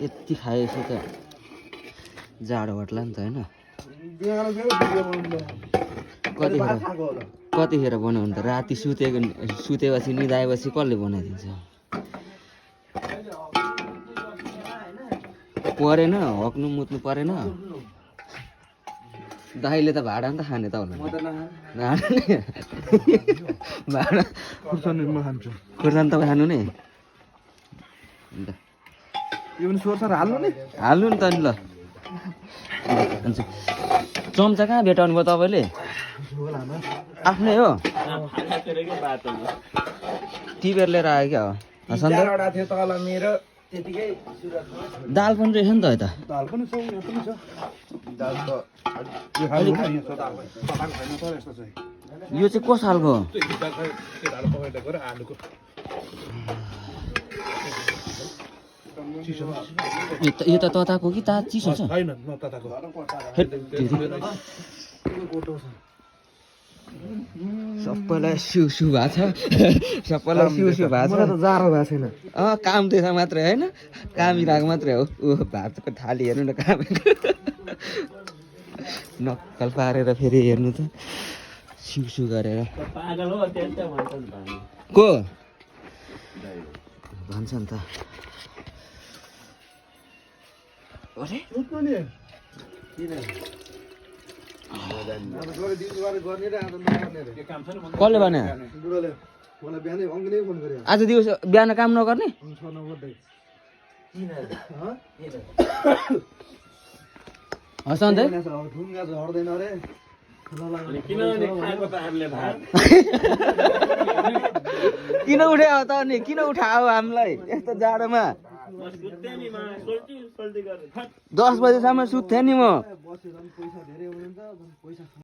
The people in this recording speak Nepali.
यति खाएछु त जाडो हट्ला नि त होइन कतिखेर बनाउनु त राति सुतेपछि निदाएपछि कसले बनाइदिन्छ परेन हक्नु मुत्नु परेन दाइले त भाडा नि त खाने त होला भाडा खुर्सानी तपाईँ खानु नि हाल्नु नि त नि ल चम्चा कहाँ भेटाउनु भयो तपाईँले आफ्नै हो टिपेर लिएर आयो क्या हो दाल पनि रहेछ नि त यता यो चाहिँ कस खालको यो त तताको कि ता चिसो छ सबैलाई सिउ सिउ भएको छ सबैलाई सिउ सिउ भएको छ जाडो भएको छैन काम देख्दा मात्रै होइन कामिरहेको मात्रै हो ऊ भातको थाली हेर्नु न काम नक्कल पारेर फेरि हेर्नु त सिउ सिउ गरेर को भन्छ नि त कसले भने आज दिवस बिहान काम नगर्ने किन उठायो त अनि किन उठायो हामीलाई यस्तो जाडोमा 10 बजेसम्म सुत्थेँ नि म